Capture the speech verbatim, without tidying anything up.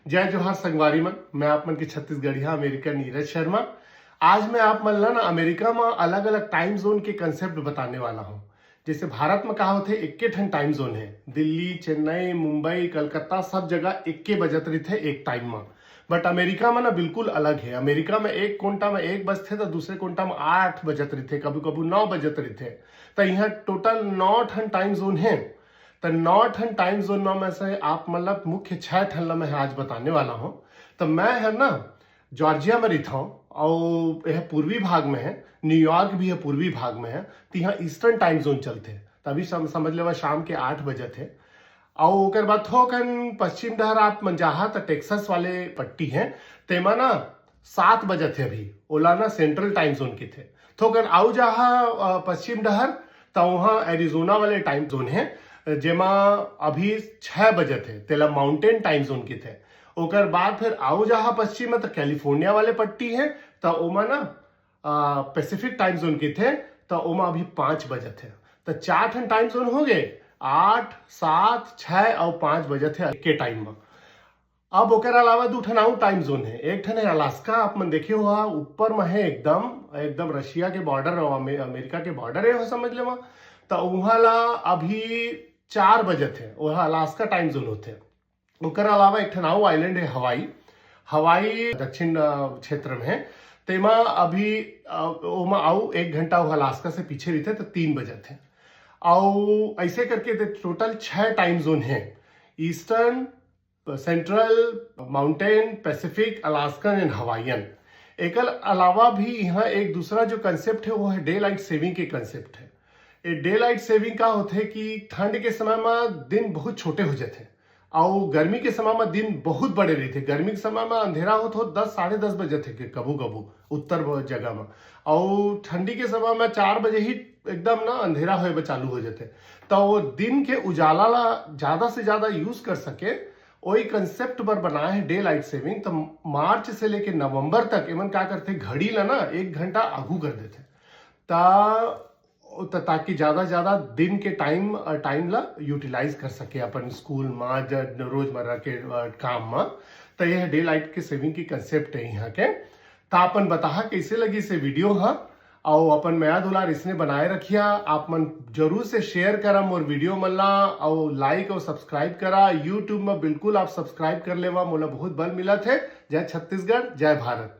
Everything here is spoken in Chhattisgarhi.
जय जोहार संगवारी मन, मैं आप मन के छत्तीसगढ़िया अमेरिकन नीरज शर्मा। आज मैं आप मन ला ना अमेरिका म अलग-अलग टाइम जोन के कॉन्सेप्ट बताने वाला हूँ। जैसे भारत म का होथे, एक्के ठन टाइम जोन हे, दिल्ली, चेन्नई, मुंबई, कलकत्ता, सब जगह एक्के बजत रहिथे एक टाइम म। बट अमेरिका म ना बिल्कुल अलग हे। अमेरिका म एक कोंटा म एक बजथे त दूसरे कोंटा म आठ बजत रहिथे, कभू-कभू नौ बजत रहिथे। त इहाँ टोटल नौ ठन टाइम जोन हे। त नौ ठन टाइम जोन म मैं से आप मतलब मुख्य छह ठन ला मैं आज बताने वाला हूँ। त मैं है ना जॉर्जिया में रहिथौं, अउ यह पूर्वी भाग में है, न्यूयॉर्क भी है पूर्वी भाग में है, त यहाँ ईस्टर्न टाइम जोन चलथे। तभी सम-, समझ लेवा शाम के आठ बजत हे। अउ ओकर बाद थोकन पश्चिम डहर आप मन जाहा त टेक्सास वाले पट्टी है, तेमा ना सात बजत हे अभी, ओला ना सेंट्रल टाइम जोन किथे। थोकन आउ जाहा अ, पश्चिम डहर, त वहाँ एरिजोना वाले टाइम जोन हे, जेमा अभी छह बजत हे, तेला माउंटेन टाइम जोन किथे। ओकर बाद फिर आउ जाहा पश्चिम में त कैलिफोर्निया वाले पट्टी हे, त ओमा ना अ, पैसिफिक टाइम जोन किथे, त ओमा अभी पाँच बजत हे। त चार ठन टाइम जोन हो गए, आठ, सात, छह अउ पाँच बजत हे के टाइम में। अब ओकर अलावा दू ठन अउ टाइम जोन हे। एक ठन हे अलास्का, आप मन देखे हो हा, ऊपर में हे एकदम, एकदम रशिया के बॉर्डर अउ अमे-, अमेरिका के बॉर्डर हे, वो समझ लेवा। त उहाँ ला अभी चार बजत हे, ओहा अलास्का टाइम जोन होथे। ओकर अलावा एक ठन अउ आइलैंड हे हवाई। हवाई दक्षिण, अ, क्षेत्र में हे, तेमा अभी, अ, ओमा अउ एक घंटा वो अलास्का से पीछे रहिथे, त तीन बजत हे। अउ ऐसे करके ते टोटल छह टाइम जोन हे, Eastern, Central, Mountain, Pacific, Alaskan and Hawaiian. एकर अलावा भी यहाँ एक दूसरा जो कॉन्सेप्ट हे, वो हे डे लाइट सेविंग के कॉन्सेप्ट हे। ये डे लाइट सेविंग का होथे कि ठंड के समय में दिन बहुत छोटे हो जाथे, अउ गर्मी के समय में दिन बहुत बड़े रहिथे। गर्मी के समय में अंधेरा होत होत दस, साढ़े दस बजे थे कभू कभू उत्तर ब-, जगह में, अउ ठंडी के समय में चार बजे ही एकदम ना अंधेरा होए बर चालू हो जाथे। त वो दिन के उजाला ला ज्यादा से ज्यादा यूज कर सके, वही कॉन्सेप्ट बर बनाए हे डे लाइट सेविंग। त मार्च से लेके नवंबर तक एमन का करथे, घड़ी ला ना एक घंटा आगू कर देथे, त, त ताकि ज्यादा से ज्यादा दिन के टाइम, अ, टाइम ला यूटिलाइज कर सके अपन स्कूल मा, ज-, रोजमर्रा के, अ, काम मा। त यह डे लाइट के सेविंग की कॉन्सेप्ट हे यहाँ के। त अपन बताहा कैसे लगिस ये वीडियो हा, अउ अपन मया दुलार इसने बनाए रखिया। आप मन जरूर से शेयर करा मोर वीडियो मन ला, अउ लाइक अउ सब्सक्राइब करा। YouTube में बिल्कुल आप सब्सक्राइब कर लेवा, मोला बहुत बल मिलत हे। जय छत्तीसगढ़, जय भारत।